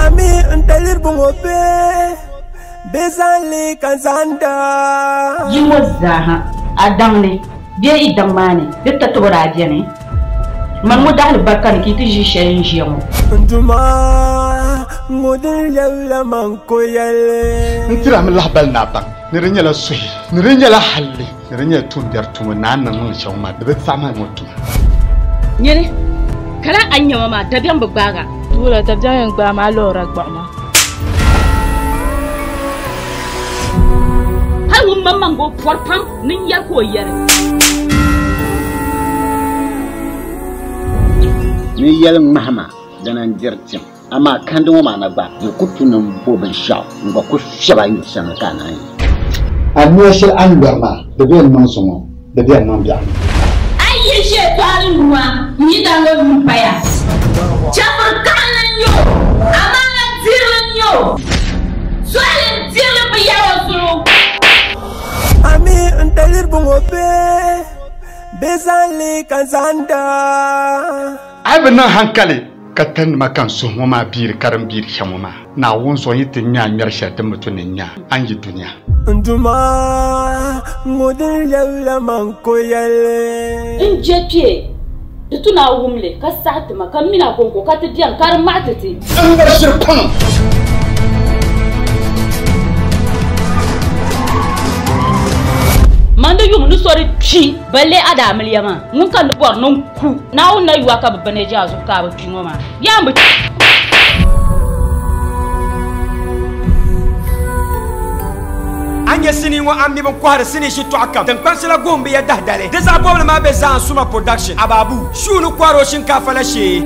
Ami n daliri ŋɔ be bɛ zaŋ li ka zaŋda. Yi ŋɔ zaa ha, a daŋ ni bee yi daŋ maa ni, di tatobo daa beni. Mani ŋɔ dahili barika ni ka yi ti ʒi shɛli n-ʒiya ŋɔ. N Duuma, ŋɔ din lɛbila man ko yɛli. N tiri a mi lahibali ni a baŋ ni di nyɛla suhi, ni di nyɛla halli, ni di nyɛla tuumbiɛri tuma ni a ni niŋ shɛm maa, di bi saɣim a ŋɔ tuma. Nyini, kala a ni nya ma maa, dabiɛm bi gbaag a. Wula dabiɛm yɛn gbaai ma a lɔra gbuɣima. Hal ŋun maŋmaŋ gba o pɔri pam ni n-yɛri ka o yɛri. Ni yɛli ŋmahima dina n-diri tim, amaa kandi ŋɔ maa na gba di ku tu ni m bo binshɛɣu n-gba ku fiɛb a yuli shɛŋa ka a naan yi. A nia shɛli a ni lɔri maa, di bɛ yɛn niŋ zuŋɔ, di bɛ yɛn niŋ biɛɣuni. A yi ʒe tɔɣili nua n-yi daŋ o nuu paya, chɛfiri kaɣinli n-nyɛ o, amaana dirili n-nyɛ o, sɔhili n-dirili bi yɛr o zuɣu. A mi n daliri ŋɔ be bɛ zaŋ li ka zaŋda. A yi bi niŋ hankali ka talinima ka n suhu ŋɔ maa biiri ka din biiri shɛm ŋɔ maa, Naawuni zuɣu yi ti nya a ŋmɛri shɛli din bi tu ni n nya a ni yi dunia. N Duuma, ŋɔ din lɛbila man ko yɛli. N je kpe, di tu ni a wum li ka saɣi ti ma, ka m min a kɔŋko ka ti beni ka di maɣi ti ti. N ŋmɛri shiri pam. Man di yuŋ ni so di kpi, balle a daamiliya maa, ŋun ka ni bɔri ni n ku Naawuni na yuwa ka bɛ baneeji a zuɣu ka a bi kpi ŋɔ maa, yaa m bi kpi. A ni nya sinii ŋɔ a ni mi bɛn kɔhiri sinii shitɔɣu kam tiŋkpansi la guhim bɛ ya dahidali. Di zaɣ bɔbili maa be Zaan Suma Production, Ababu, shuu ni kɔhiri o shinkaafa la shee.